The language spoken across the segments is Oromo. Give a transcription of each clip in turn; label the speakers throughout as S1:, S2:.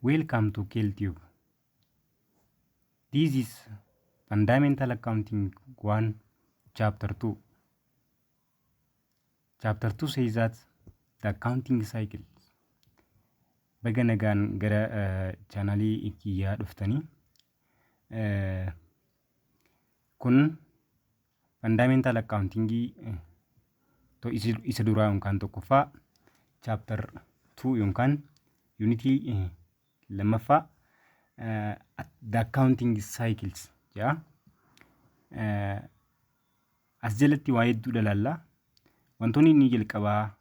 S1: Welcome to KLTube. This is Fundamental Accounting 1, Chapter 2. Chapter 2 says that the accounting cycle. Baga nagaan gara chaanalii kiyyaa dhuftanii. Kun Fundamental Accounting isa duraa yookaan tokkoffaa, Chapter 2 yookaan Unitii lammaffaa, The Accounting Cycles jedha. As jalatti waa hedduu ilaalla. Wantoonni inni jalqabaa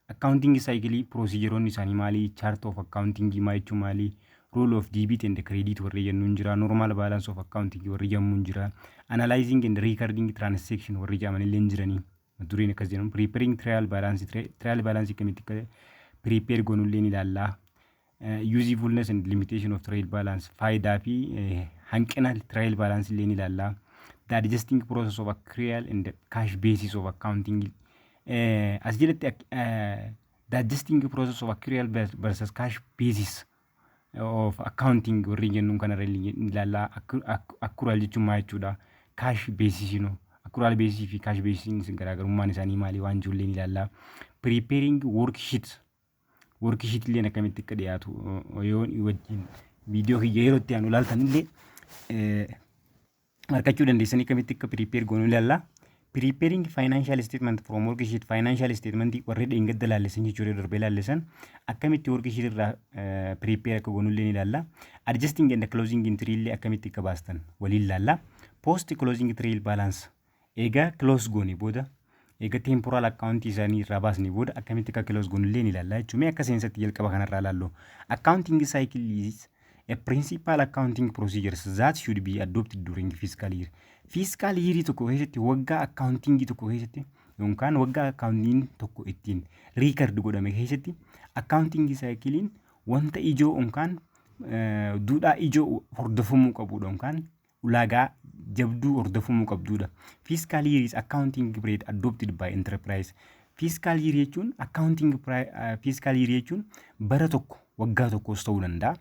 S1: accounting cycle, procedureonni isaanii maali? Chart of accounting maal jechuun maali? Rule of debit and credit warri jennuun jira. Normal balance of accounting warri jennuun jira. Analyzing and recording transaction warri jedhaman illee jiranii. Dureen akkas jedhamu. Preparing trial balance, trial balance akkamitti akka prepare goonu illee ni ilaalla. Usefulness and limitation of trial balance, faayidaa fi hanqina trial balance illee ni ilaalla. The adjusting process of accrual and cash basis of accounting. As jalatti the adjusting process of accrual versus cash basis of accounting warri jennuun kanarra ilaalla. Accrual jechuun maal jechuudha? Cash basis, accrual basis fi cash basis garaagarummaan isaanii maali waan jiru illee ni ilaalla. Preparing worksheet, worksheet illee akkamitti akka dhiyaatu yoo wajjin viidiyoo kiyya yeroo itti aanu ilaaltan illee argachuu dandeessanii, akkamitti akka prepare goonu ilaalla. Preparing financial statement from worksheet, financial statement warri dheengadda laallisan jechuudha, darbee laallisan akkamitti worksheet irraa prepare akka goonu illee ni ilaalla. Adjusting and closing entry illee akkamitti akka baastan waliin ilaalla. Post closing trial balance, egaa close goone booda, egaa temporal account isaanii irraa baasnee booda akkamitti akka close goonu illee ni ilaalla jechuudha. Mee akka seensatti jalqaba kanarraa ilaallu. Accounting cycle is a principal accounting procedures that should be adopted during fiscal year. Fiscal year tokko keessatti, waggaa accounting tokko keessatti yookaan waggaa accounting tokko ittiin record godhame keessatti, accounting cyclein wanta ijoo yookaan duudhaa ijoo hordofamuu qabudha yookaan ulaagaa jabduu hordofamuu qabdudha. Fiscal year is accounting period adopted by enterprise. Fiscal year jechuun, accounting fiscal year jechuun bara tokko, waggaa tokkos ta'uu danda'a.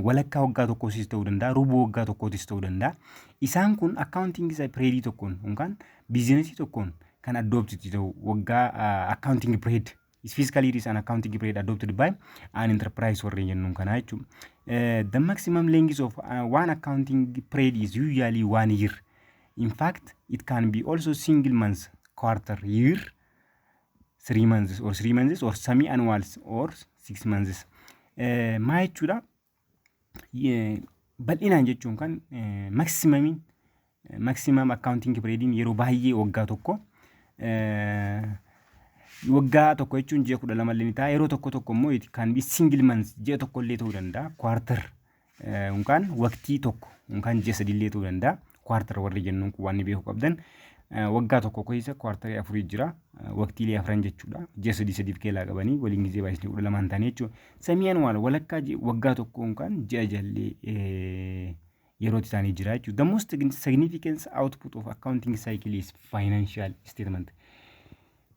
S1: Walakkaa waggaa tokkosis ta'uu danda'a. Rubuu waggaa tokkootis ta'uu danda'a. Isaan kun accounting period tokkoon yookaan businessii tokkoon kan adopted ta'u waggaa accounting period. Fiscal year is an accounting period adopted by an enterprise warreen jennuun kanaa jechuudha. The maximum length of one accounting period is usually one year. In fact, it can be also single month, quarter, year, 3 months or 3 months or semi-annuals or 6 months. Maa jechuudha? Bal'inaan jechuun kan maximumiin, maximum accounting periodiin yeroo baay'ee waggaa tokko. Waggaa tokko jechuun ji'a 12 illee ni ta'a. Yeroo tokko tokko immoo kan single month, ji'a tokko illee ta'uu danda'a. Quarter yookaan waqtii tokko yookaan ji'a 3 illee ta'uu danda'a. Quarter warri jennuun kun waan beekuu qabdan. Waggaa tokko keessa quarterii afurii jira. Waqtiilee afran jechuudha. Ji'a sadii sadiif keelaa qabanii waliin gizee baay'isanii 12 ta'anii jechuudha. Semi-annual walakkaa waggaa tokko yookaan ji'a jallee yeroo isaanii jira jechuudha. The most significant output of accounting cycle is financial statement.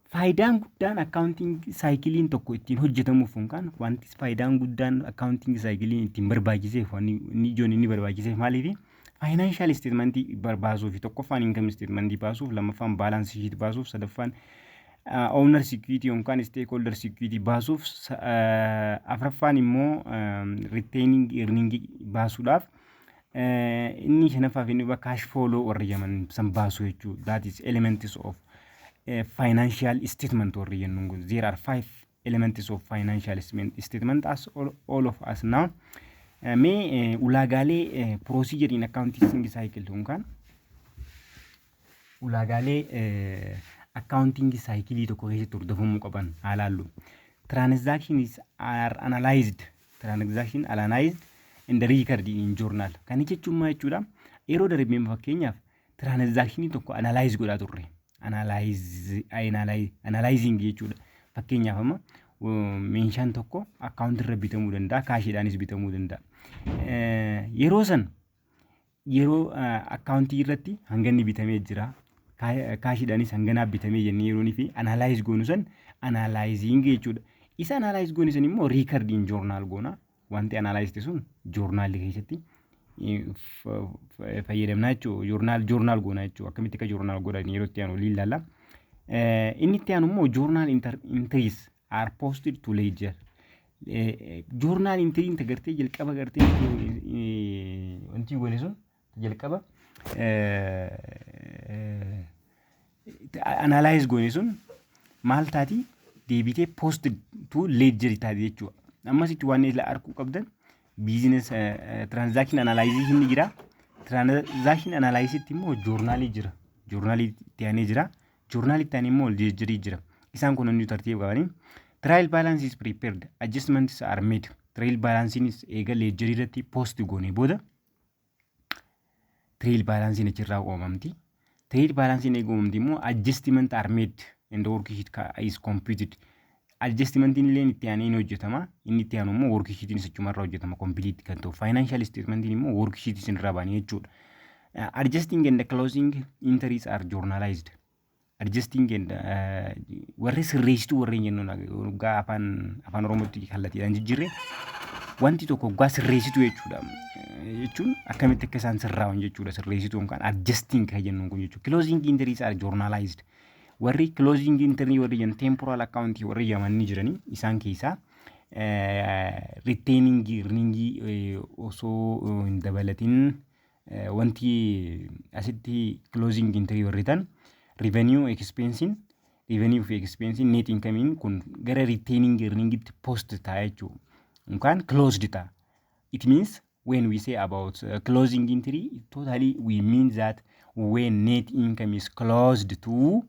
S1: Faayidaan guddaan accounting cyclein tokko ittiin hojjetamuuf yookaan wanti faayidaan guddaan accounting cyclein ittiin barbaachiseef, wanni inni ijoon inni barbaachiseef maaliifi? Financial statementii baasuuf. Tokkoffaan income statementii baasuuf, lammaffaan balance sheet baasuuf, sadaffaan owner equity yookaan stakeholder equity baasuuf, afuraffaan immoo retaining earning baasuudhaaf, inni shanaffaa fi inni cash flow warri jedhaman san baasuu jechuudha. That is elements of financial statement warri jennuun kun. There are five elements of financial statement as all of us now. Mee ulaagaalee procedure in accounting cycle yookaan ulaagaalee accounting cycle tokko keessatti hordofamuu qaban haa laallu. Transactions are analyzed. Transaction analyzed in the record in journal. Kana jechuun maal jechuudha? Yeroo darbee fakkeenyaaf transactionii tokko analyze godhaa turre. Analyzing jechuudha. Fakkeenyaaf amma meeshaan tokko akkaawuntii irra bitamuu danda'a, cashiidhaanis bitamuu danda'a. Yeroo san yeroo akkaawuntii irratti hanganni bitamee jira, cashiidhaanis hanganaa bitamee jennee yeroo fi analyze goonu san analyzing jechuudha. Isa analyze goonu san immoo record in journal goona. Wanti analyze sun journalii keessatti fayyadamnaa jechuudha. Journal goona jechuudha. Akkamitti akka journal godhan yeroo itti aanu waliin ilaalla. Inni itti aanu immoo journal entries are posted to ledger. Journal entryn gartee jalqaba gartee wanti goone sun jalqaba analyze goone sun maal taati? Deebitee post to ledger taati jechuudha. Ammasitti waan arguu qabdan business transaction analysis inni jira. Transaction analysisitti immoo journalii jira. Journalii itti aanee jira. Journalii itti aanee immoo ledgerii jira. Isaan kun hundi tartiiba qabanii. Trial balance is prepared. Adjustments are made. Trial balanceiinis eega ledgerii irratti post goone booda trial balanceiin achirraa uumamti. Trial balanceiin eega uumamti immoo adjustment are made and the worksheet is computed. Adjustmentiin illee itti aanee ni hojjetama. Inni itti aanu immoo worksheetiin achumarraa hojjetama complete kan ta'u. Financial statementiin immoo worksheetii isinirraa baanii jechuudha. Adjusting and closing entries are journalized. Adjusting and warri sirreessituu warreen jennuun waggaa afaan Oromootti kallattiidhaan jijjiirre wanti tokko waggaa sirreessituu jechuudha. Jechuun akkamitti akka isaan sirraa'an jechuudha. Sirreessituu yookaan adjusting kan jennuun kun jechuudha. Closing entries are journalized. Warri closing entry warri jennu temporal account warri jedhaman ni jiranii. Isaan keessaa retaining earningii osoo hin dabalatin wanti asitti closing entry warri ta'an revenue expensiin, revenue fi expensiin, net income kun gara retaining earningitti post ta'a jechuudha. Yookaan closed ta'a. It means when we say about closing entry, totally we mean that when net income is closed to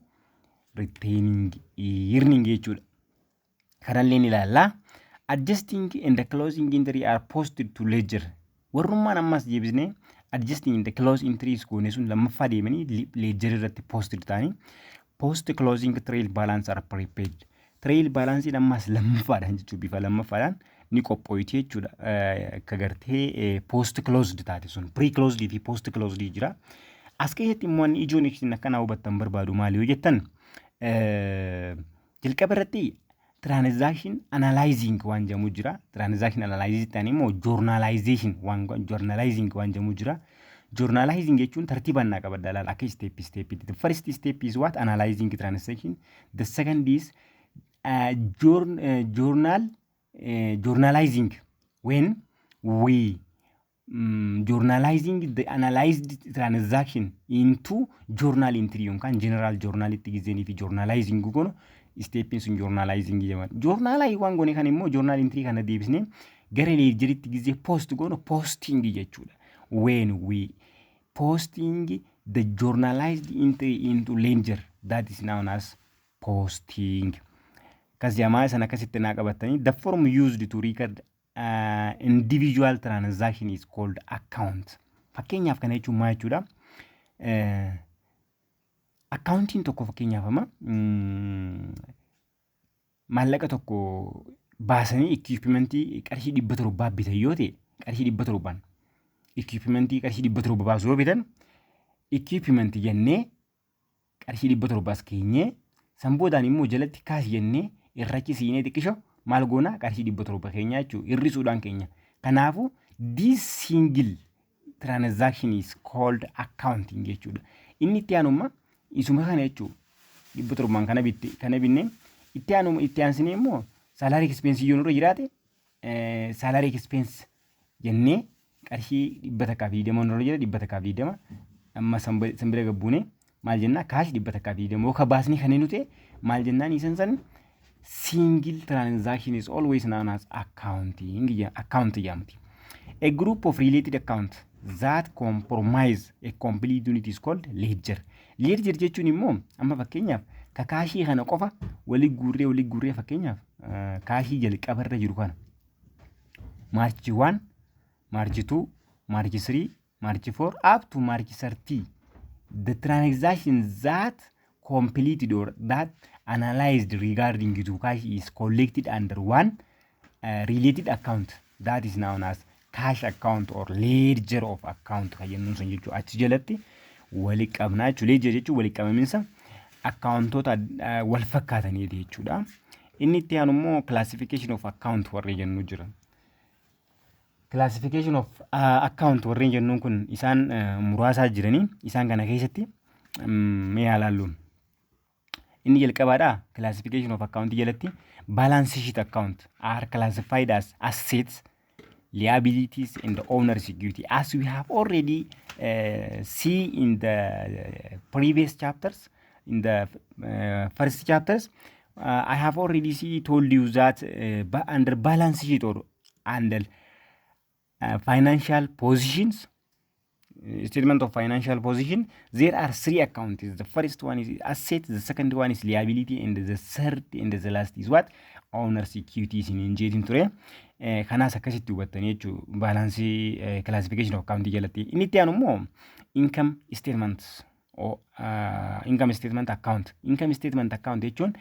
S1: retaining earning jechuudha. Kanallee ni ilaalla. Adjusting and the closing entry are posted to ledger. Warrummaan ammas deebisnee adjusting and the close entries goone sun lammaffaa deemanii ledger irratti posted ta'anii post closing trial balance are prepared. Trial balance ammas lammaffaadhaan jechuudha, bifa lammaffaadhaan ni qophooyti jechuudha. Akka gartee post closed taate sun pre closed fi post closed jira. As keessatti immoo inni ijoon isin akkanaa hubattan barbaadu maali yoo jettan, jalqaba irratti transaction analyzing waan jedhamu jira. Transaction analyzing ta'an immoo journalization waan journalizing waan jedhamu jira. Journalizing jechuun tartiibaan naa qabadda laala akka step step. The first step is what? Analyzing transaction. The second is journalizing, when we journalizing the analyzed transaction into journal entry yookaan general journal itti gizeenii fi journalizing goonu stepiin sun journalizing jedhama. Journalize waan goone kan immoo journal entry kana deebisnee gara ledgeritti gizee post goonu posting jechuudha. When we posting the journalized entry into ledger, that is known as posting. Akkas jedhamaa sana akkasitti naa qabatanii. The form used to record individual transaction is called account. Fakkeenyaaf kana jechuun maal jechuudha? Accountiin tokko fakkeenyaaf amma maallaqa tokko baasanii equipmentii qarshii 700 bitan yoo ta'e, qarshii 700n equipmentii qarshii 700 baasu yoo bitan, equipmentii jennee qarshii 700s keenyee san boodaan immoo jalatti cash jennee irrachi siinee xiqqisho maal goonaa qarshii 700 keenya jechuudha hir'isuudhaan keenya. Kanaafuu this single transaction is called accounting jechuudha. Inni itti aanummaa isuma kana jechuudha. 700n kana bitte kana binnee itti aanu itti aansinee immoo salary expense yoo nurra jiraate, salary expense jennee qarshii 120 nurra jira, 120 amma san bira gabbuune maal jennaa? Cash 120 yookaan baasnee kanneen nuti maal jennaan isan san single transaction is always known as accounting, account jedhamti. A group of related account that comprise a complete unit is called ledger. Ledger jechuun immoo amma fakkeenyaaf ka cashii kana qofa walii guurree fakkeenyaaf cashii jalqabarra jiru kana March 1, March 2, March 3, March 4 up to March 30, the transaction that completed or that analyzed regarding to cash is collected under one related account that is known as cash account or ledger of account kan jennuun sun jechuudha. Achi jalatti wali qabnaa jechuudha. Ledger jechuun wali qabaminsa accountoota wal fakkaataniiti jechuudha. Inni itti aanu immoo classification of account warri jennu jira. Classification of account warreen jennuun kun isaan muraasaa jiranii, isaan kana keessatti mee haa ilaallu. Inni jalqabaadha, classification of account jalatti balance sheet account are classified as assets, liabilities and owner's equity, as we have already see in the previous chapters. In the first chapters, I have already see told you that under balance sheet or under financial positions, statement of financial position, there are three accounts. The first one is asset, the second one is liability, and the third and the last is what? Owner's equity isiniin jeetiin ture. Kanaas akkasitti hubattanii jechuu, balance classification of account jalatti. Inni itti aanu immoo income statement, income statement account. Income statement account jechuun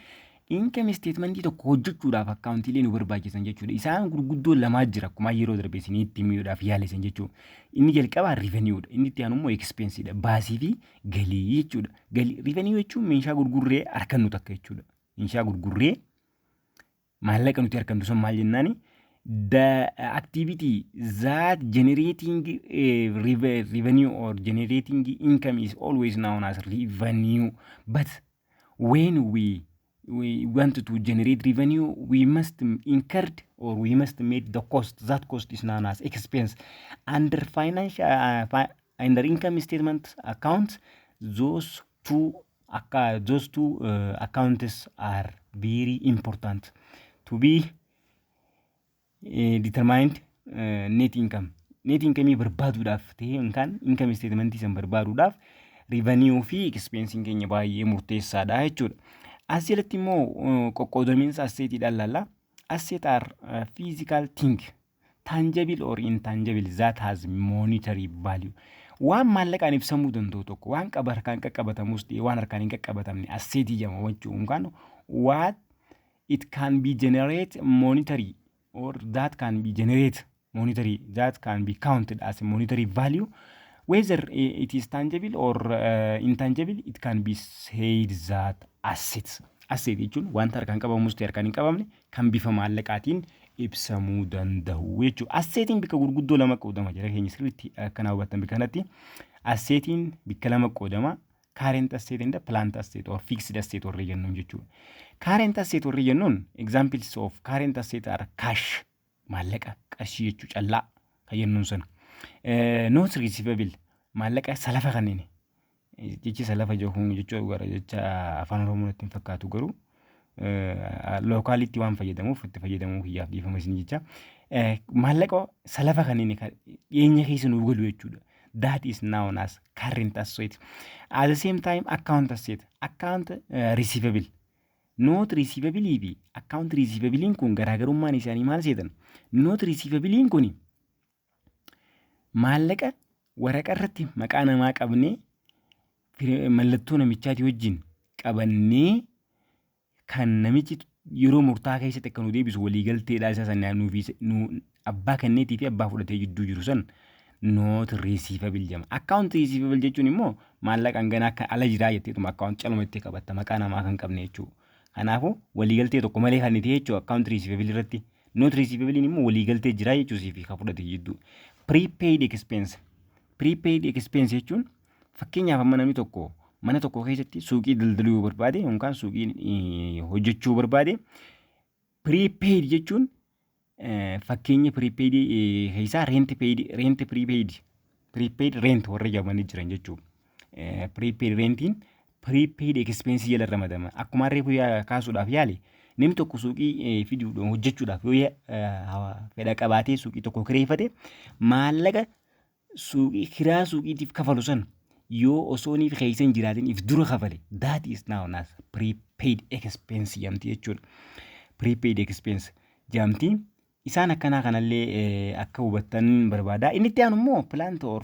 S1: income statementii tokko hojjechuudhaaf accountiilee nu barbaachisan jechuudha. Isaan gurguddoo lamaa jira, akkuma yeroo darbe isinitti himuudhaaf yaalisan jechuudha. Inni jalqabaa revenuedha. Inni itti aanu immoo expensedha. Baasii fi galii jechuudha. Galii, revenue jechuun meeshaa gurgurree argannu takka jechuudha. Meeshaa gurgurree maallaqa nuti argannu sun maal jennaani? The activity that generating revenue or generating income is always known as revenue. But when we want to generate revenue, we must incur or we must make the cost. That cost is known as expense. Under financial under income statement account, those two accounts are very important to be determined net income. Net income barbaaduudhaaf ta'ee yookaan income statementii san barbaaduudhaaf revenue fi expensiin keenya baay'ee murteessaadha jechuudha. As jalatti immoo qoqqoodamiinsa assetiidhaan ilaalla. Asset are physical thing, tangible or intangible, that has monetary value. Waan maallaqaan ibsamuu danda'u tokko, waan qaba harkaan qaqqabatamus ta'e waan harkaan hin qaqqabatamne, assetii jedhama jechuun yookaan what it can be generate monetary or that can be generate monetary, that can be counted as a monetary value, whether it is tangible or intangible, it can be said that assets. Asset jechuun wanta harkaan qabamus ta'e harkaan hin qabamne kan bifa maallaqaatiin ibsamuu danda'u jechuudha. Assetiin bikka gurguddoo lama qoodama jira keenya, sirriitti akkana hubattan. Bikka kanatti assetiin bikka lama qoodama. Current asset and plant asset or fixed asset warri jennuun jechuudha. Current asset warri jennuun, examples of current asset are cash, maallaqa qarshii jechuu, callaa kan jennuun sana. Notes receivable, maallaqa salafa kanneen, jechi salafa jechuun jechuu jecha Afaan Oromoo natti hin fakkaatu, garuu localitti waan fayyadamuuf itti fayyadamuu kiyyaaf dhiifama isin jecha. Maallaqa salafa kanneen dhiyeenya keessa nuuf galu jechuudha. That is known as current asset. At the same time, account asset, account receivable. Note receivable fi account receivable kun garaagarummaan isaanii maal seetan? Note receivable kun maallaqa waraqaa irratti maqaa namaa qabnee, mallattoo namichaati wajjin qabannee, kan namichi yeroo murtaa'aa keessatti akka nu deebisu waliigalteedhaa isa sana nuuf nu abbaa kenneetii fi abbaa fudhatee jidduu jiru san note receivable jedhama. Account receivable jechuun immoo maallaqa hangana akka ala jiraa jetteetuma account caluma itti qabatta, maqaa namaa kan qabne jechuudha. Kanaafuu waliigaltee tokko malee kan ta'e jechuudha account receivable irratti. Note receivable immoo waliigaltee jiraa jechuu fi kan fudhate jidduu. Prepaid expense. Prepaid expense jechuun fakkeenyaaf amma namni tokko mana tokko keessatti suuqii daldaluu yoo barbaade yookaan suuqii hojjechuu barbaade, prepaid jechuun fakkeenya prepaid keessaa rent paid, rent prepaid, prepaid rent warra jedhamanii jiran jechuudha. Prepaid rentiin prepaid expense jala ramadama. Akkuma reefu kaasuudhaaf yaale, namni tokko suuqii fiduudhaan hojjechuudhaaf yoo fedha qabaatee suuqii tokko kireeffate, maallaqa suuqii kiraa suuqiitiif kafalu san yoo osoo niif keessa hin jiraatin if dura kafale, that is known as prepaid expense jedhamti jechuudha. Prepaid expense jedhamti. Isaan akkanaa kanallee akka hubattan barbaada. Inni itti aanu immoo plant or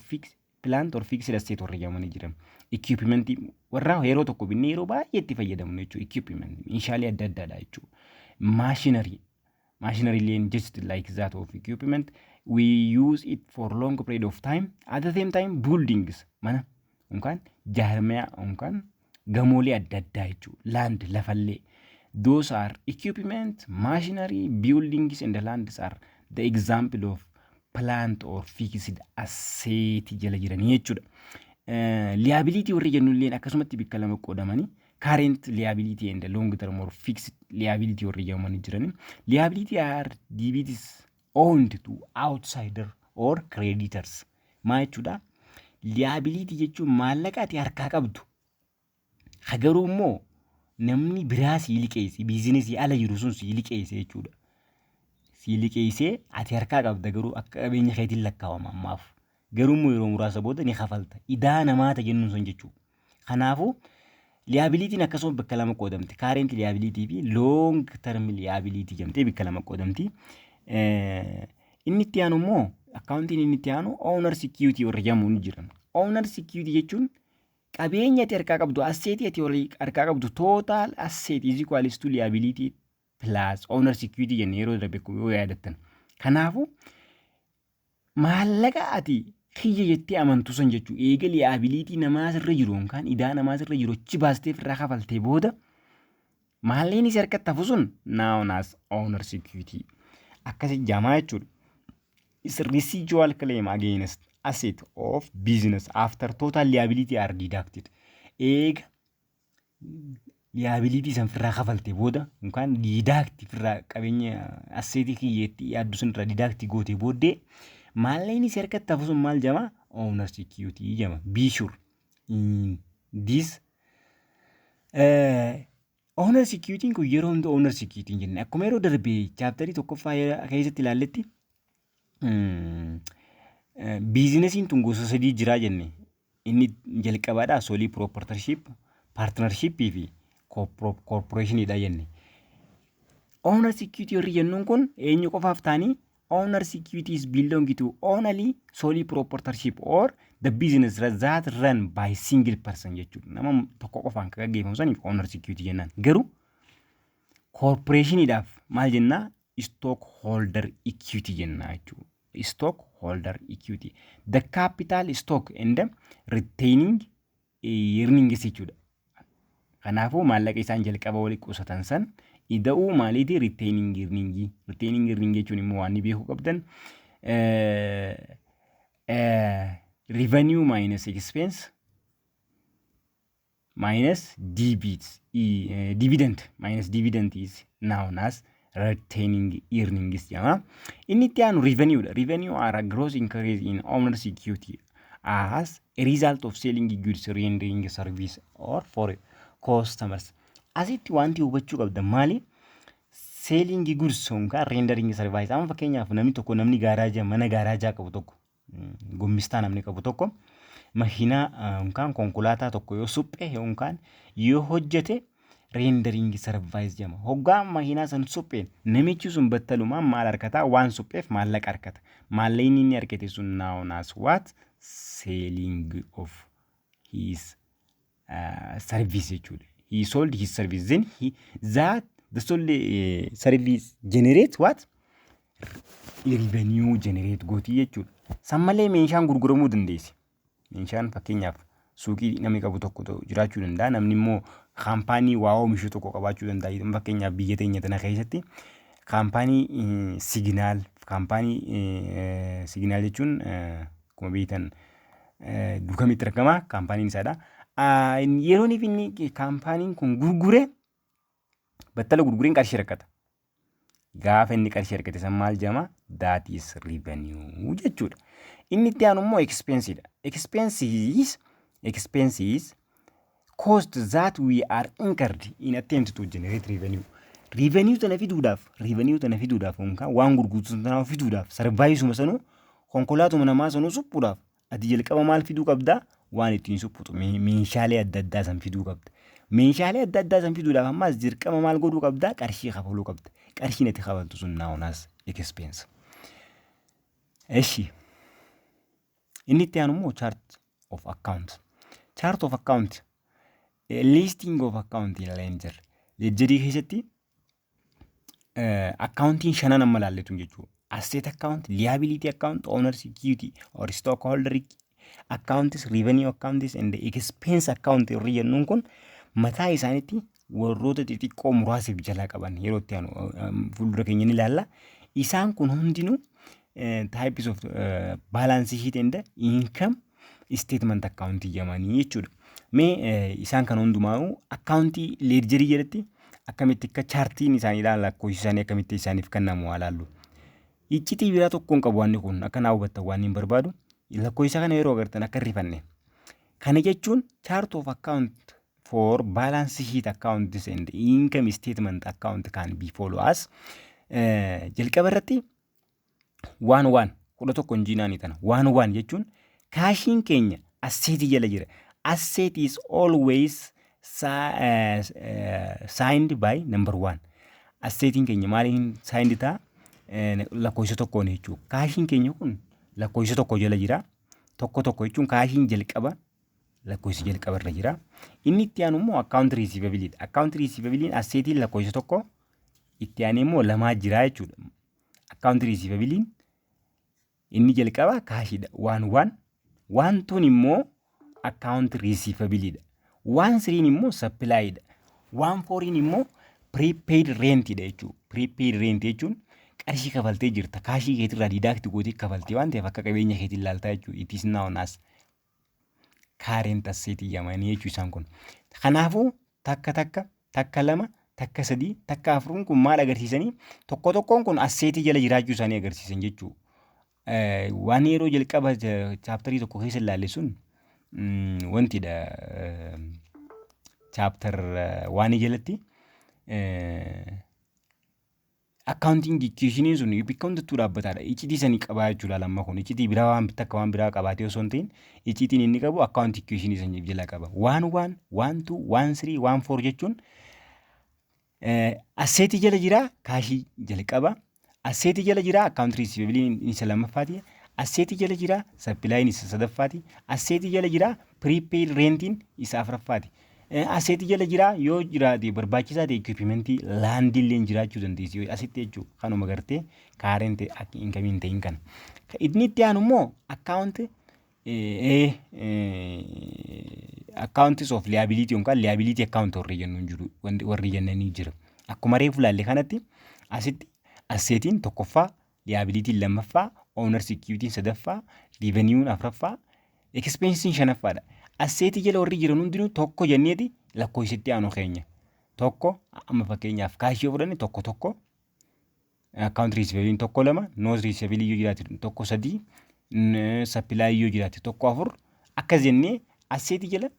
S1: fixed asset warra jedhamanii jiran. Equipment warra yeroo tokko binnee yeroo baay'ee itti fayyadamnu jechuudha. Equipment meeshaalee adda addaadha jechuudha. Machinery, machinery illeen just like that of equipment, we use it for long period of time. At the same time, buildings, mana yookaan jaarmiyaa yookaan gamoolee adda addaa jechuudha. Land, lafallee. Those are equipment, machinery, buildings and the lands are the example of Plant or fixed asset jala jiranii jechuudha. Liability warri jennulleen akkasumatti bakka lama qoodamanii, current liability and long term or fixed liability warri jedhamanii jiranii. Liability are debts owed to outsider or creditors. Maa jechuudha? Liability jechuun maallaqa ati harkaa qabdu. Garuu immoo namni biraa sii liqeesse, businessii ala jiru sun sii liqeesse jechuudha. Sii liqeessee ati harkaa qabda, garuu akka qabeenya keetiin lakkaawama ammaaf. Garuu immoo yeroo muraasa booda ni kafalta. Idaa namaata jennuun sun jechuudha. Kanaafuu liabilityn akkasuma bakka lama qoodamti. Current liability fi long term liability jedhamtee bakka lama qoodamti. Inni itti aanu immoo, accountiin inni itti aanu, owner's equity warra jedhamu ni jiran. Owner's equity jechuun qabeenya ati harkaa qabdu, assetii ati walii harkaa qabdu, total asset is equals to liability plus owner's equity jennee yeroo darbe yoo yaadattan. Kanaafuu maallaqa ati kiyya jettee amantu san jechuu, eega liability namaa sirra jiru yookaan idaa namaa sirra jiru achi baastee irraa kafaltee booda, maallaqni si harkatti hafu sun known as owner's equity akkasi jamaa jechuudha. Is residual claim against asset of business after total liability are deducted. Eega liability san firraa kafaltee booda yookaan deduct firraa qabeenya assetii kiyyeetti yaaddu sun irraa deduct gootee booddee, maallaqni si harkatti hafu sun maal jedhama? Owner's equity jedhama. Be sure in this owner's equity kun yeroo hunda owner's equity jenne, akkuma yeroo darbe chapterii tokkoffaa keessatti ilaalletti, businessiin tun gosa sadii jiraa jenne. Inni jalqabaadha sole proprietorship, partnershipii fi corporationiidha jenne. Owner's equity warri jennuun kun eenyu qofaaf ta'anii? Owner's equity is belong to only sole proprietorship or the business that run by single person jechuudha. Nama tokko qofaan kan gaggeeffamu saniif owner's equity jennaan. Garuu corporationiidhaaf maal jennaa? Stockholder equity jennaa jechuudha. Stockholder equity. The capital stock and the retaining earnings jechuudha. Kanaafuu maallaqa isaan jalqaba walii qusatan san ida'uu maaliiti? Retaining earning. Retaining earning jechuun immoo waan ni beekuu qabdan, revenue minus expense minus debit, dividend minus dividend is known as retaining earnings jedhama. Inni itti aanu revenue dha. Revenue are a gross increase in owner's equity as a result of selling goods, rendering service or for customers. Asitti wanti hubachuu qabdan maali? Selling goods yookaan rendering service. Amma fakkeenyaaf namni tokko, namni gaaraajaa, mana gaaraajaa qabu tokko, gommistaa namni qabu tokko, makiinaa yookaan konkolaataa tokko yoo suphee yookaan yoo hojjete, rendering service jedhama. Hoggaa makiinaa san supheen namichi sun battalumaan maal argata? Waan supheef maallaqa argata. Maallaqni inni argate sun known as what? Selling of his service jechuudha. He sold his service, then he that the sold service generate what? Revenue generate gootii jechuudha. San malee meeshaan gurguramuu dandeessi. Meeshaan fakkeenyaaf suuqii namni qabu tokko jiraachuu danda'a. Namni immoo kaampaanii waa oomishu tokko qabaachuu danda'a. Fakkeenyaaf biyya teenya tana keessatti kaampaanii Signal, kaampaanii Signal jechuun akkuma beektan Dukamitti argama kaampaaniin isaadha. Yeroo inni kaampaaniin kun gurgure, battala gurgureen qarshii argata. Gaafa inni qarshii argate san maal jedhama? That is revenue jechuudha. Inni itti aanu immoo expense dha. Expenses cost that we are incurred in attempt to generate revenue. Revenue tana fiduudhaaf yookaan waan gurgurtu sana fiduudhaaf, serviceuma sanuu, konkolaatuma namaa sanuu suphuudhaaf, ati jalqaba maal fiduu qabdaa? Waan ittiin suphutu meeshaalee adda addaa san fiduu qabda. Meeshaalee adda addaa san fiduudhaaf ammas dirqama maal godhuu qabdaa? Qarshii kafaluu qabda. Qarshiin ati kafaltu sun known as expense. Eshi. Inni itti aanu immoo chart of account. Chart of account, listing of account ilaalee jirra. Ledgerii keessatti accountiin shanan amma ilaalletu jechuudha. Asset account, liability account, owner's equity or stockholder accounts, revenue accounts and expense account warri jennuun kun mataa isaaniitti warroota xixiqqoo muraasaaf jalaa qaban yeroo itti aanu fuuldura keenya ni ilaalla. Isaan kun hundinuu Types of balance sheet and income statement account jedhamanii jechuudha. Mee isaan kan hundumaa'u accountii ledgerii jalatti akkamitti akka chartiin isaanii lakkoofsi isaanii akkamitti isaaniif kennamu haa laallu. Iccitii biraa tokko hin qabu wanni kun, akka naa hubattan waan hin barbaadu, lakkoofsa kana yeroo agartan akka hin rifanne. Kana jechuun chart of account for balance sheet accounts and income statement account can be follow as jalqaba irratti 1 1 11 injiinaanii tana. 1 1 jechuun cashiin keenya assetii jala jira. Asset is always signed by number one. Assetiin keenya maaliin signed ta'a? Lakkoofsa tokkoon jechuudha. Cashiin keenya kun lakkoofsa tokko jala jira. Tokko tokko jechuun cashiin jalqaba lakkoofsa jalqaba irra jira. Inni itti aanu immoo account receivableiidha. Account receivableiin assetiin lakkoofsa tokko, itti aanee immoo lamaa jira jechuudha. Account receivableiin inni jalqaba cashiidha. 1 1. 1 twon immoo account receivableiidha. 1 threen immoo supplyiidha. 1 fouriin immoo prepaid rentidha jechuudha. Prepaid rent jechuun qarshii kafaltee jirta. Cashii keetirraa deduct gootee kafaltee waan ta'eef akka qabeenya keetiin ilaaltaa jechuudha. It is known as current asset jedhamanii jechuu isaan kun. Kanaafuu takka takka, takka lama, takka sadii, takka afuruun kun maal agarsiisanii? Tokko tokkoon kun assetii jala jiraachuu isaanii agarsiisan jechuudha. Waan yeroo jalqaba chapterii tokko keessa ilaalle sun wantidha. Chapter waan jalatti accounting equationiin sun bakka hundattuu dhaabbataadha. Iccitii sanii qabaa jechuudha lamma kun. Iccitii biraa waan takka waan biraa qabaatee osoo hin ta'in, iccitiin inni qabu account equationii san jala qaba. 1 1, 1 2, 1 3, 1 4 jechuun assetii jala jira cashii jalqaba. Assetii jala jira account receivableiin isa lammaffaati. Assetii jala jira supplyiin isa sadaffaati. Assetii jala jira prepaid rentiin isa afuraffaati. Assetii jala jira yoo jiraate barbaachisaa ta'e equipmentii, landillee jiraachuu dandeessi asitti jechuudha. Kanuma gartee current akka income hin ta'in kana. Inni itti aanu immoo accounts of liability yookaan liability account warri jennu hin jiru, warri jennanii jira. Akkuma reefu laalle kanatti asitti assetiin tokkoffaa, liabilityn lammaffaa, owners equityn sadaffaa, revenuun afuraffaa, expensiin shanaffaadha. Assetii jala warri jiran hundinuu tokko jenneeti lakkoofsitti aanu keenya. Tokko amma fakkeenyaaf cashii yoo fudhanne tokko tokko, account receivableiin tokko lama, note receivableii yoo jiraate tokko sadii, supplyii yoo jiraate tokko afur, akkas jennee assetii jala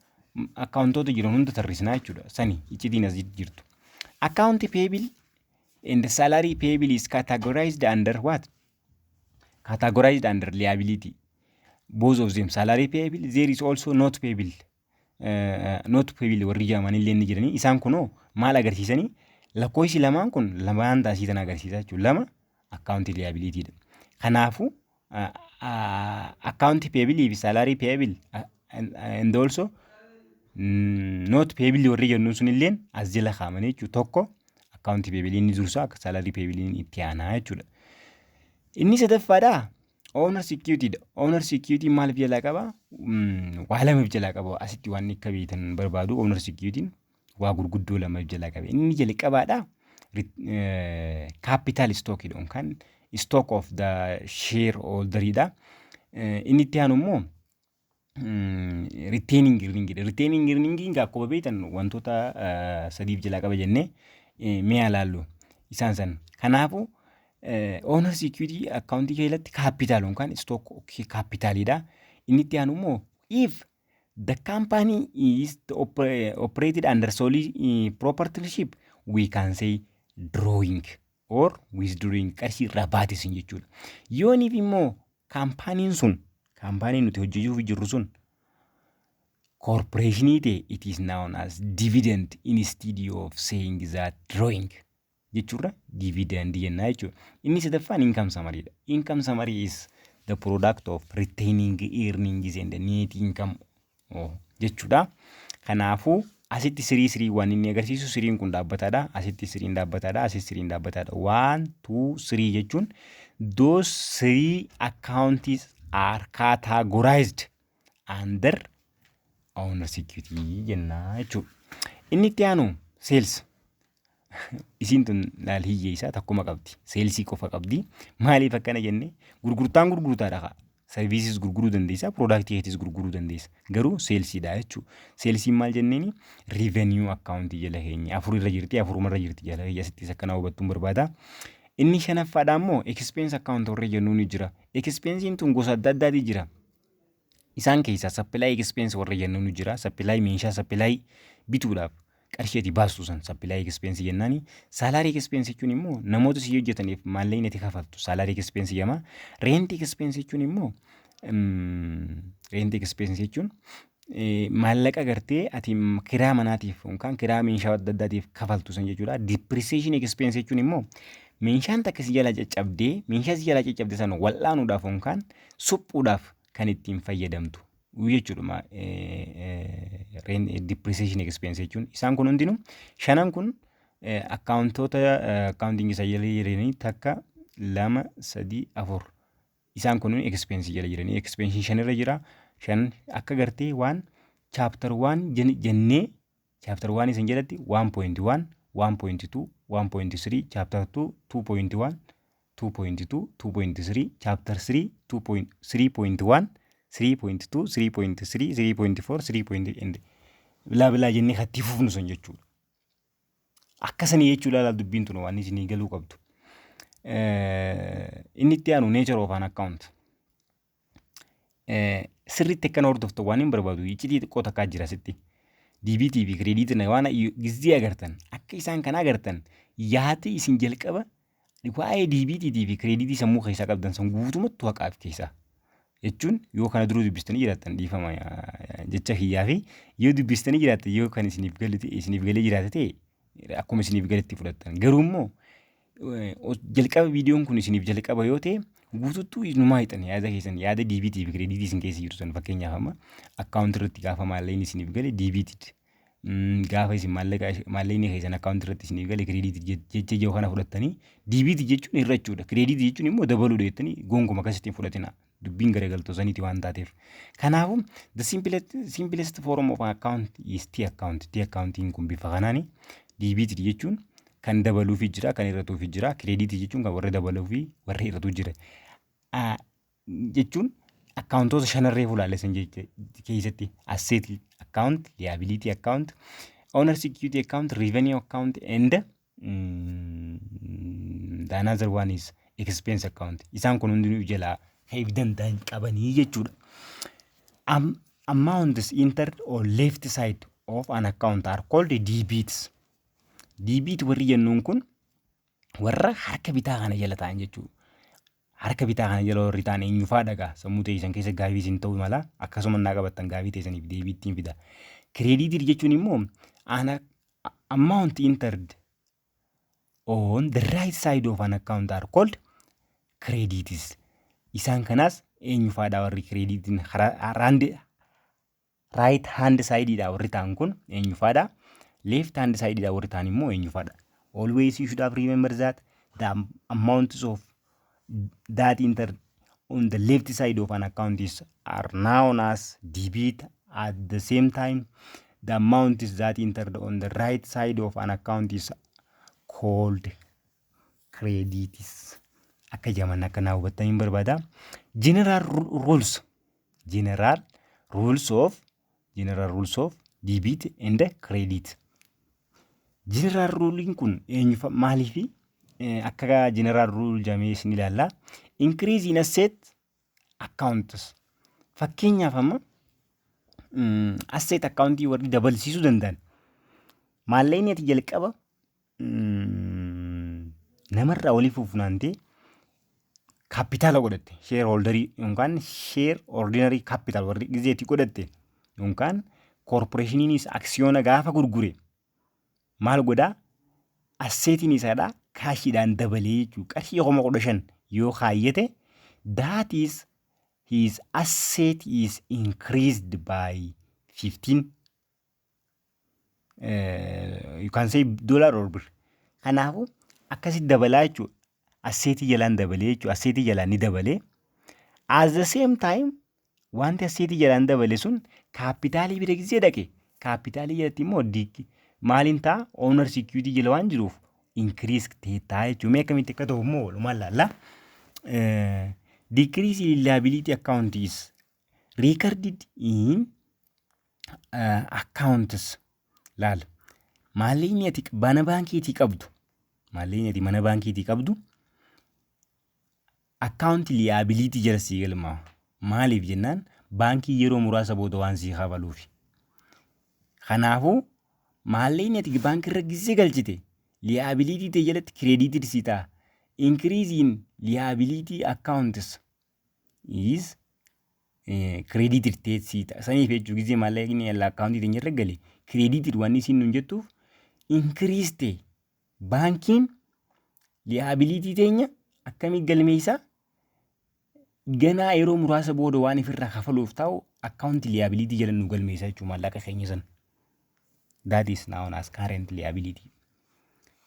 S1: accountoota jiran hunda tarreessinaa jechuudha. Sani iccitiin as jirtu. Account payable and salary payable is categorized under what? Categorized under liability. Both of them, salary payable, there is also note payable. Note payable warri jedhaman illee ni jiranii. Isaan kunoo maal agarsiisanii? Lakkoofsi lamaan kun lamaan taasisan agarsiisa jechuudha. Lama account liability dha. Kanaafuu account payable fi salary payable and also note payable warri jennuun sun illeen as jala kaa'amanii jechuudha. Tokko account payable inni dursa, akka salary payable itti aanaa jechuudha. Inni sadaffaadhaa owners equity dha. Owners equity maaliif jalaa qaba? Waa lamaaf jalaa qaba. Asitti waan akka beektan barbaadu, owners equity waa gurguddoo lamaaf jalaa qaba. Inni jalqabaadhaa capital stock dha yookaan stock of the shareholder dha. Inni itti aanu immoo retaining earning dha. Retaining earning akkuma beektan wantoota sadiif jalaa qaba jennee mee ilaallu isaan san. Kanaafuu owners equity accountii keessatti capital yookaan stock capitalidha. Inni itti aanu immoo if the company is operated under sole proprietorship, we can say drawing or withdrawing, qarshii irraa baatisin jechuudha. Yooniif immoo companyn sun, companyn nuti hojjechuuf jirru sun corporationii ta'e, it is known as dividend instead of saying that drawing jechuudha, dividend jennaa jechuudha. Inni sadaffaan income summary dha. Income summary is the product of retaining earnings and net income jechuudha. Kanaafuu asitti three three waan inni agarsiisu, threen kun dhaabbataadha. Asitti threen dhaabbataadha. Asitti threen dhaabbataadha. 1, 2, 3 jechuun those three accounts are categorized under owner's equity jennaa jechuudha. Inni itti aanu sales. Isiin tun laal hiyyeessaa takkuma qabdi. Salesii qofa qabdi. Maaliif akkana jenne? Gurgurtaan gurgurtaadha kaa. Serviceiis gurguruu dandeessa, productii keetis gurguruu dandeessa. Garuu salesiidha jechuudha. Salesiin maal jenneeni? Revenue accountii jala keenya afur irra jirti, afurumarra jirti jala keenya asittis akkana hubattuun barbaada. Inni shanaffaadha immoo expense account warra jennuun ni jira. Expensiin tun gosa adda addaati jira. Isaan keessaa supply expense warra jennuun ni jira. Supply meeshaa supply bituudhaaf qarshii ati baastu san supply expense jennaani. Salary expense jechuun immoo namoota si hojjetaniif maallaqni ati kafaltu salary expense jedhama. Rent expense jechuun immoo, rent expense jechuun maallaqa gartee ati kiraa manaatiif yookaan kiraa meeshaa adda addaatiif kafaltu san jechuudha. Depreciation expense jechuun immoo meeshaan takka si jala caccabdee, meeshaa si jala caccabde sana wal'aanuudhaaf yookaan suphuudhaaf kan ittiin fayyadamtu jechuudha. Depreciation expense jechuun isaan kun hundinuu shanan kun accountoota accounting isa jala jiranii takka, lama, sadii, afur. Isaan kun expense jala jiranii, expense shanirra jira. Shan akka gartee waan chapter one jennee, chapter one isin jalatti 1.1, 1.2, 1.3, chapter 2, 2.1, 2.2, 2.3, chapter 3, 2.3.1, 3.2, 3.3, 3.4, 3. And blah blah jennee katti fufnu sun jechuudha. Akkasanii jechuudha. Laal, dubbiin tun waan isinii galuu qabdu. Inni itti aanu nature of an account. Sirriitti akkana hordoftu waan hin barbaadu, iccitii xiqqoo takkaa jira sitti. Debitii fi creditii waan gizee agartan, akka isaan kana agartan, yaati isin jalqaba waa'ee debitiitii fi creditii sammuu keessaa qabdan san guutumatti haqaaf keessaa. Jechuun yoo kana dura dubbistanii jiraattan, dhiifama jecha kiyyaa fi yoo dubbistanii jiraattan, yoo kan isiniif galu isiniif galee jiraate ta'e, akkuma isiniif galetti fudhattan. Garuu immoo jalqaba viidiyoon kun isiniif jalqaba yoo ta'e, guututtuu inumaa hixan yaada keessan, yaada debitii fi creditii isin keessa jiru san. Fakkeenyaaf amma accountii irratti gaafa maallaqni isiniif gale debitii, gaafa isin maallaqa maallaqni keessan accountii irratti isiniif gale creditii jecha jiru kana fudhattanii, debitii jechuun hir'achuudha, creditii jechuun immoo dabaluudha jettanii gonkumaa akkasitti hin fudhatina, dubbiin garagaltoo saniiti waan taateef. Kanaafuu the simplest form of account is T account. T accountiin kun bifa kanaani debitii jechuun kan dabaluufi jira, kan hir'atuufi jira. Creditii jechuun kan warra dabaluufi warra hir'atu jira. Jechuun accountoota shanarree fulaalessan keessatti asset account, liability account, owner's equity account, revenue account and the another one is expense account. Isaan kun hundinuu jalaa ka'eef danda'an qabanii jechuudha. Amounts entered on left side of an account are called debits. Debit warri jennuun kun warra harka bitaa kana jala ta'an jechuudha. Harka bitaa kana jala warri ta'an eenyufaa dhagaa? Sammuu teessan keessa gaafii isin ta'uu mala, akkasuma naa qabattan gaafii teessaniif deebii ittiin fida. Creditii jechuun immoo an amount entered on the right side of an account are called credits. Isaan kanaas eenyufaadha? Warri creditiin right hand sideidha warri ta'an kun eenyufaadha? Left hand sideidha warri ta'an immoo eenyufaadha? Always you should have remember that the amounts of that enter on the left side of an account is are known as debit. At the same time, the amount is that entered on the right side of an account is called credits. Akka jaman akka naa hubattan hin barbaada. General rules of debit and credit. General ruleiin kun eenyu maaliifi akka general rule jedhamee isin ilaalla. Increase in asset accounts. Fakkeenyaaf amma asset accountii warri dabalsiisuu danda'an maallaqni ati jalqaba namarraa walii funaantee kaapitaala godhatte, shareholderii yookaan share ordinary capital warri gizeetti godhatte, yookaan corporationiinis aksiyoona gaafa gurgure maal godhaa? Assetiin isaadhaa cashiidhaan dabalee jechuudha. Qarshii 15,000 yoo kaayyate, that is his asset is increased by 15, you can say dollar or birr. Kanaafuu akkasitti dabalaa jechuudha. Assetii jalaan dabalee jechuudha. Assetii jalaan ni dabalee. At the same time, wanti assetii jalaan dabale sun kaapitaalii bira gisee dhaqe, kaapitaalii jalatti immoo maaliin ta'a? Owner's equity jala waan jiruuf Increase ta'e jechuudha. Mee akkamitti akka ta'u immoo walumaan laalla. Decrease in liability account is recorded in accounts. Laal, maallaqni ati mana baankiitii qabdu, maallaqni ati mana baankiitii qabdu account liability jala sii galmaa. Maaliif jennaan, baankii yeroo muraasa booda waan sii kafaluufi. Kanaafuu maallaqni ati baankii irra gisee galchite liability ta'e jalatti credited sii ta'a. Increase in liability accounts is credited ta'e sii ta'a. Saniif jechuu, gisee maallaqni accountii teenya irra gale credited waan isiin nun jettuuf, increase ta'e baankiin liability teenya akkamii galmeessaa, ganaa yeroo muraasa booda waan ifirraa kafaluuf ta'u account liability jala nu galmeessa jechuudha maallaqa keenya sana. That is known as current liability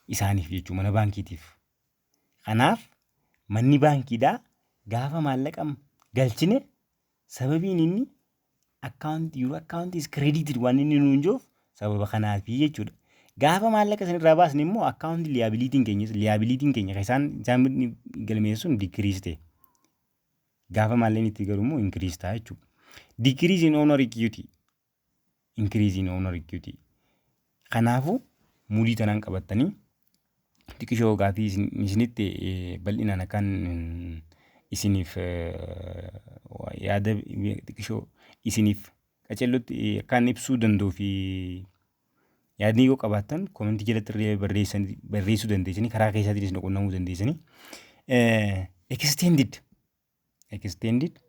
S1: isaaniif jechuudha, mana baankiitiif. Kanaaf manni baankiidhaa gaafa maallaqa galchine, sababiin inni account, your account is credited waan inni nuun jiruuf sababa kanaafi jechuudha. Gaafa maallaqa sanirraa baasne immoo account liabilityn keenya kan isaan galmeessuun decrease ta'e. Gaafa maallaqni itti galu immoo increase ta'a jechuudha. Decrease in owner equity. Increase in owner equity. Kanaafuu mudii tanaan qabattanii xiqqishoo gaafii isinitti bal'inaan akkan isiniif yaada xiqqishoo isiniif qacellotti akkaan ibsuu danda'uu fi yaadni yoo qabaattan commentii jalatti illee barreessuu dandeessanii, karaa keessaatiinis nu qunnamuu dandeessanii. Extended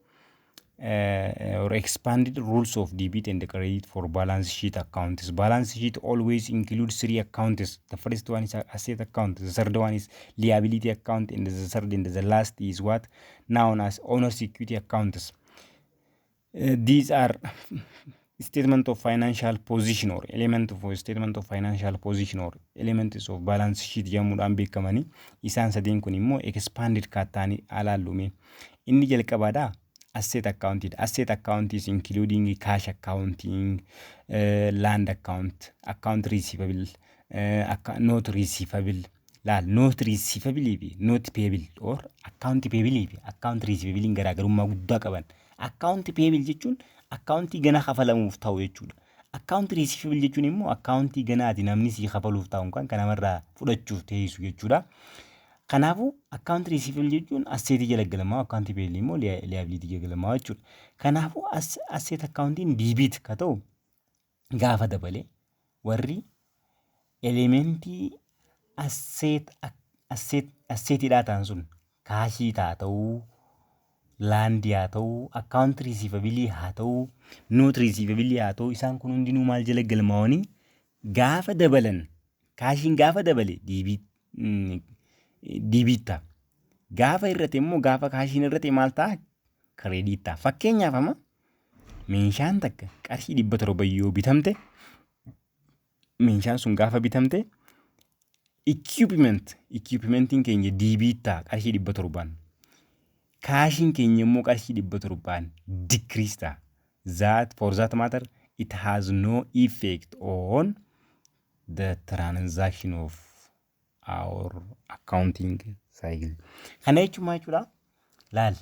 S1: or expanded rules of debit and credit for balance sheet accounts. Balance sheet always includes three accounts. The first one is asset account, the third one is liability account, and the third and the last is what known as owner's equity accounts. These are statement of financial position or element of statement of financial position or elements of balance sheet jedhamuudhaan beekamanii, isaan sadeen kun immoo expanded kattaanii alaallume. Inni jalqabaadhaa asset account. Asset account is including cash accounting, land account, account receivable, note receivable. Laal, note receivable fi note payable or account payable fi account receivable garaagarummaa guddaa qaban. Account payable jechuun accountii gana kafalamuuf ta'u jechuudha. Account receivable jechuun immoo accountii ganaati namni sii kafaluuf ta'u kan namarraa fudhachuuf teessu jechuudha. Kanaafuu account receivable jechuun assetii jala galmaa, account payable immoo liability jala galmaa jechuudha. Kanaafuu asset accountiin debit ka ta'u gaafa dabale, warri elementii assetiidhaa ta'an sun cashii haa ta'uu, landii haa ta'uu, account receivable haa ta'uu, note receivable haa ta'uu, isaan kun hundinuu maal jala galmaa'anii? Gaafa dabalan, cashiin gaafa dabale debit ta'a. Gaafa hir'ate immoo, gaafa cashiin hir'ate maal ta'a? Credit ta'a. Fakkeenyaaf, amma meeshaan takka qarshii 700 yoo bitamte, meeshaan sun gaafa bitamte equipmentiin keenya debit ta'a qarshii 700n. Cashiin keenya immoo qarshii 700n decrease ta'a. That for that matter, it has no effect on the transaction of our accounting cycle. Kana jechuun maal jechuudha? Laal,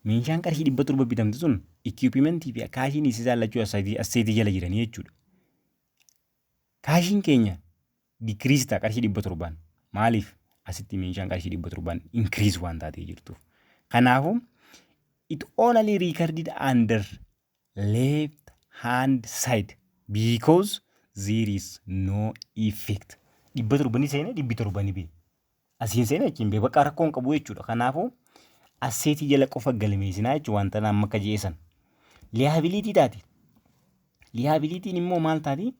S1: meeshaan qarshii 700 bitamte sun equipmentii fi cashiin isaa lachuu assetii jala jiranii jechuudha. Cashiin keenya decrease ta'a qarshii 700n. Maaliif? Asitti meeshaan qarshii 700n increase waan taatee jirtuuf. Kanaafuu it only recorded under left hand side because there is no effect. 700 ni seene, 700 ni bee. Asiin seene, achiin bee, bakka rakkoon qabu jechuudha. Kanaafuu assetii jala qofa galmeessinaa jechuudha wanta amma akka jeesan. Liability taati. Liabilityn immoo maal taati?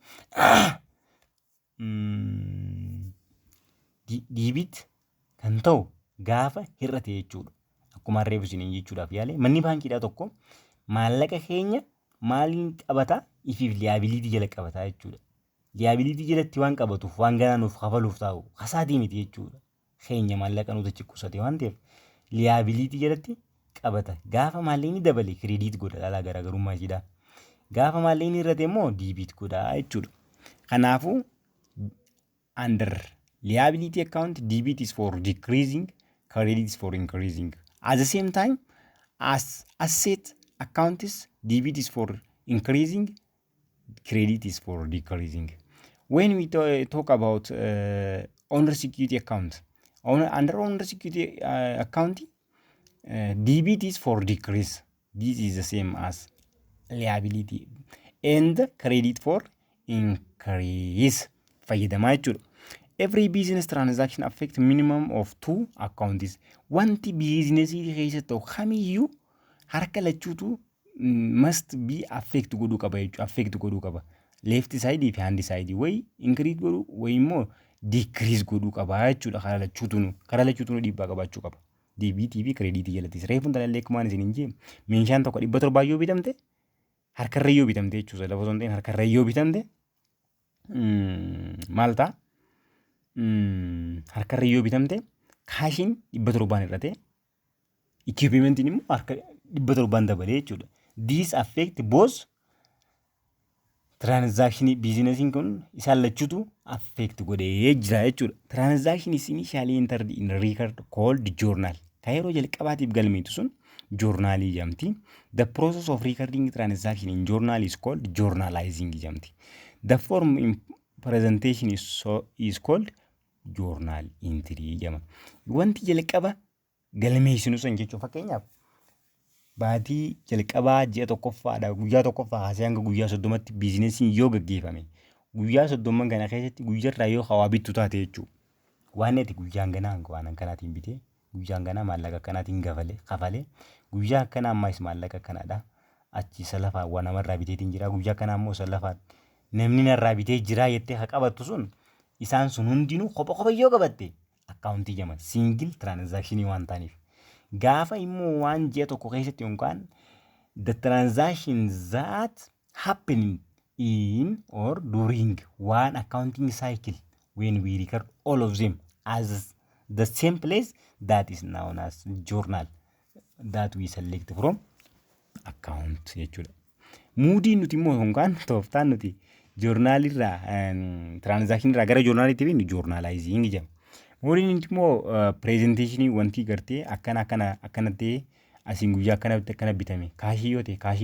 S1: Debit kan ta'u gaafa hir'ate jechuudha. Akkuma reefu isiniin jechuudhaaf yaale, manni baankiidhaa tokko maallaqa keenya maaliin qabata? Ifiif liability jala qabata jechuudha. Liability jalatti waan qabatuuf, waan ganaa nuuf kafaluuf taa'u kasaatii miti jechuudha. Keenya maallaqa nuti achi qusate waan ta'eef liability jalatti qabata. Gaafa maallaqni dabale credit godha, dhalaa garaagarummaa ishiidha. Gaafa maallaqni hir'ate immoo debit godha jechuudha. Kanaafuu under Liability account debit is for decreasing, credit is for increasing. At the same time, as asset account is debit is for increasing, credit is for decreasing. When we talk about owner's equity account, under owner's equity account, debit is for decrease. This is the same as liability and credit for increase fayyadamaa jechuudha. Every business transaction affect minimum of two accounts. Wanti businessii keessa ta'u kamiyyuu harka lachuutu must be affect godhuu qaba jechuudha. Affect godhuu qaba. Left side fi hand side wayi increase godhuu, wayi immoo decrease godhuu qaba jechuudha. Karaa lachuutu dhiibbaa qabaachuu qaba. Debitii fi creditii jalattis. Reefuun talallee akkumaan isin hin jee, meeshaan tokko 700 yoo bitamte, harkarra yoo bitamte jechuudha. Lafa osoo hin ta'in harkarra yoo bitamte maal ta'a? Harkarra yoo bitamte cashiin 700n hir'ate, equipmentiin immoo harka 700n dabalee jechuudha. This affect both transactionii. Businessiin kun isaan lachuutu affect godhee jira jechuudha. Transaction is initially entered in record called journal. Kan yeroo jalqabaatiif galmeetu sun journalii jedhamti. The process of recording transaction in journal is called journalizing jedhamti. The form in presentation is called journal entry jedhama. Wanti jalqaba galmeessinu sun jechuun, fakkeenyaaf, baatii jalqabaa ji'a tokkoffaadha, guyyaa tokkoffaa kaasee hanga guyyaa 30tti businessiin yoo gaggeeffame, guyyaa 30n kana keessatti guyyaarraa yoo hawaa bittu taate jechuudha. Waan ati guyyaan ganaa waan akkanaatiin bitee, guyyaan ganaa maallaqa akkanaatiin kafalee, guyyaa akkanaa ammaas maallaqa akkanaadha. Achi isa lafaa waa namarraa biteetiin jira, guyyaa akkanaa immoo isa lafaa namni narraa bitee jira jettee haa qabattu sun, isaan sun hundinuu kopha kopha yoo qabatte accountii jedhama, single transactionii waan ta'aniif. Gaafa immoo waan ji'a tokko keessatti yookaan the transaction that happen in or during one accounting cycle, when we record all of them as the same place, that is known as journal that we select from account jechuudha. Modeiin nuti immoo yookaan tooftaan nuti journalirraa, transactionirraa gara journaliitti finnu journalizing jedhama. Modeiin nuti immoo presentationii wanti gartee akkana akkana akkana ta'ee asiin guyyaa akkanatti akkana bitame cashii yoo ta'e cashii